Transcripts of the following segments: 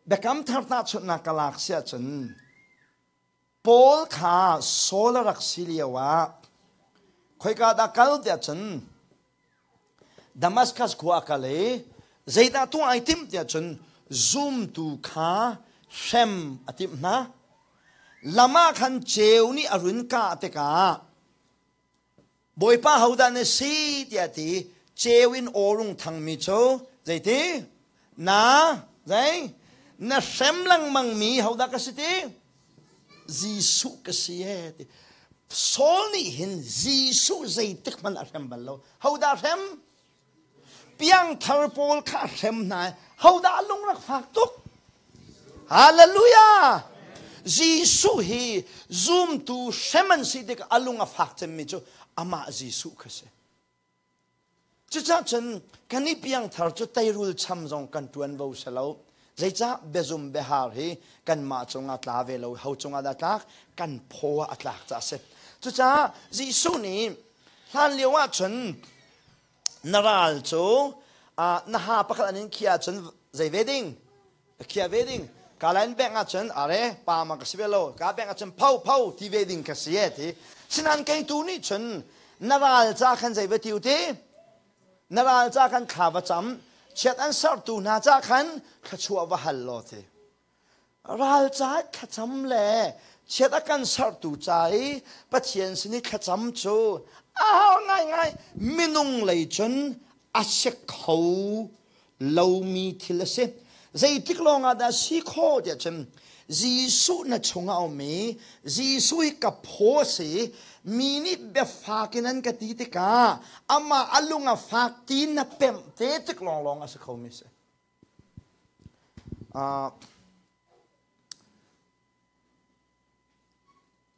Biakam thar tahchunhnak ka lak si ahcun Paul kha Saul a rak si lio ah khoika dah kal tiah cun Damascus khua a kal i zeidah tuah ai timh tiah cun zumtu kha hrem a timh hna. Lam ah khan ceu nih a run kah tikah Bawipa hodah na si tiah a ti. Ceu in aw rung thangmi cu zeiti? Na zei? Na hrem lengmang mi hodah ka si ti? Jesuh ka si e ti. Saul nih hin Jesuh zeitik hmanh a hrem bal lo. Hodah hrem? Piangthar pawl kha a hrem hna. Hodah lung rak fak tuk? Hallelujah! Jesuh hi zumtu hrem an si tik a lung a fak cemmi cu amah Jesuh kha si. Cucaah cun kan i piangthar cu teirul cham zong kan ṭuanvo si lo. Zeicah biazum biahar hi kanmah cungah tla ve lo, ho cungah dah tlak? Kan phaw ah a tlak caah a si. Cucaah Jesuh nih hlan lio ah cun na ral cu na ha pakhat an in khiah ahcun zei ve ding? Khiah ve ding. Kalain bank ahcun are pa ma ka si ve lo. Ka bank ahcun pho pho ti ve ding ka si e ti. Sinan kei tu nih cun na ral ca khan zei va ti u ti? Na ral ca khan thla va cam. Chiat an sertu hna ca khan thluachuah va hal law ti. Ral ca thlacam le chiat a kan sertu ca i Pathian sin i thlacam cu a har ngaingai. Minung lei cun a si kho lomi thil a si. Zeitik lawng ah dah si khawh tiah cun Jesuh na chungah a um i Jesuh hi ka phaw a si mi nih biafak in an ka ti tikah amah a lung a fak ti na pemh te tik lawnglawng a si khomi a si.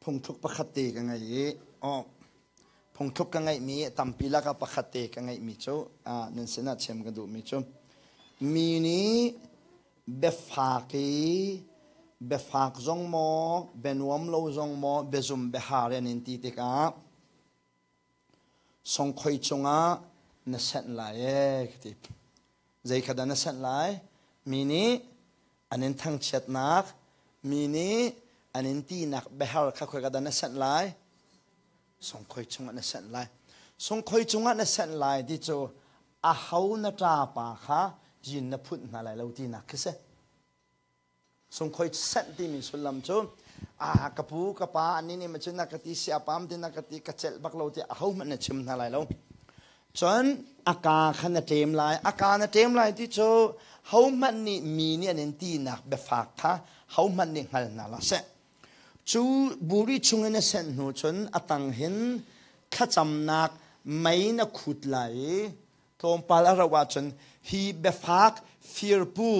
Phungthluk pakhat te ka ngei i phungthluk ka ngeihmi tampi lakah pakhat te ka ngeihmi cu nan sinah chim ka duhmi cu mi nih biafak i biafak zong maw bianuam lo zong maw biazum biahar an in ti tikah Songkhoi cungah na senh lai ee ka ti. Zei kha dah na senh lai? Mi nih an in thangchiatnak, mi nih an in tinak biahar kha khoi ka dah na senh lai? Songkhoi cungah na senh lai. Songkhoi cungah na senh lai ti cu aho na ṭapa kha yin na phunh hna lai lo tinak khi si. Sungkhoi sanh timi sullam cu a ka pu ka pa ani nih macun na ka ti si apam ti na ka ti ka celh bak lo ti aho hmanh na chim hna lai lo. Cun a ka kha na ṭem lai a ka na ṭem lai ti cu ho hmanh nih mi nih an in tinak biafak kha ho hmanh nih hngal hna hlah seh. Cu buri chungin a senh hnu cun a tang hin thlacamnak mei na khut lai i Tlawmpal a rauh ahcun hi biafak, firpu,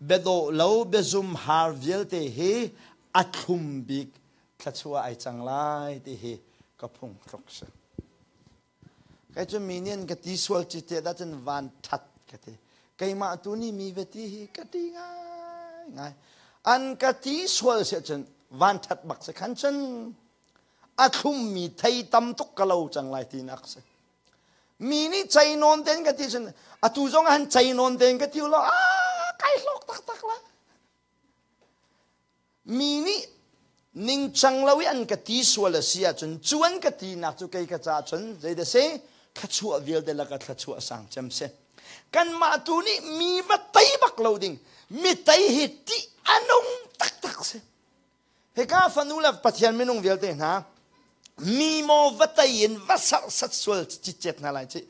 biadawh lo, biazum har vialte hi a thlum bik thluachuah ai cang lai ti hi ka phungthluk si. Kei cu mi nih an ka ti sual ci te dah cun van that ka ti. Keimah tu nih mi va ti hi ka ti ngai ngai. An ka ti sual si ahcun van that bak si khan cun a thlummi thei tam tuk ka lo cang lai tinak si. Mi nih cei nawn ten ka ti cun atu zong han cei nawn ten ka ti lo a kai hlawk taktak la. Mi nih ningcang lo i an ka ti sual a si ahcun cu an ka tinak cu kei ka ca cun zei dah si thluachuah vialte laka thluachuah sang cem si. Kanmah tu nih mi va tei bak lo ding mi tei hi tih a nung taktak si. Hika fanu le Pathian minung vialte hna mi maw va tei in va serhsat sual citcet hna lai cih.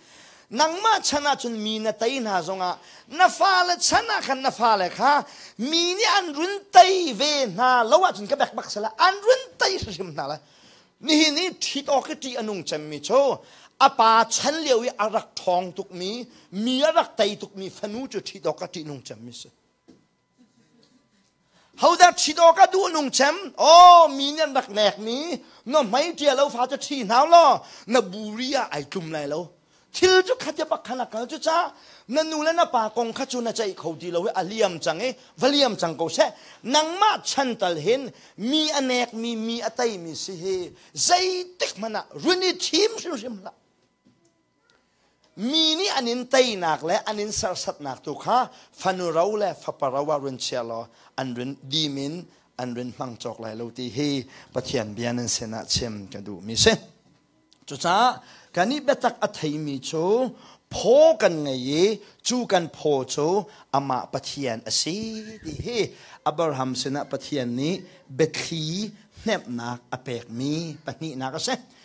Nangmah chan ahcun mi na tei hna zongah na fale chan ah khan na fale kha mi nih an run tei ve hna lo ahcun ka bek bak sala an run tei hrimhrim hna lai. Nihin i ṭhit awk i ṭih a nung cemmi cu a pa chan lio i a rak ṭhawng tukmi mi a rak tei tukmi fanu cu ṭhit awk a ṭih nung cemmi si. Hodah ṭhit awk a duh nung cem? Aw, mi nih an rak nekmi na hmai ṭia lo fa cu ṭhi hna law na buri ah ai tlum lai lo. Thil cu khatia bak khan a kal cucaah na nu le na pa kong kha cu na ceih kho ti lo i a liam cang i va liam cang ko seh. Nangmah chan tal hin mi a nekmi, mi a teimi si hi zeitik hmanh ah run i thim hrimhrim hlah. Mi nih an in teinak le an in serhsatnak tu kha fanu ro le fapa ro ah run chia law an run dim in an run hmang cawk lai lo ti hi Pathian bia nan sinah chim ka duhmi si. Cucaah kan i biatak a theimi cu phaw kan ngei i cu kan phaw cu amah Pathian a si ti hi Abraham sinah Pathian nih biathli hnemhnak a pekmi pahnihnak a si.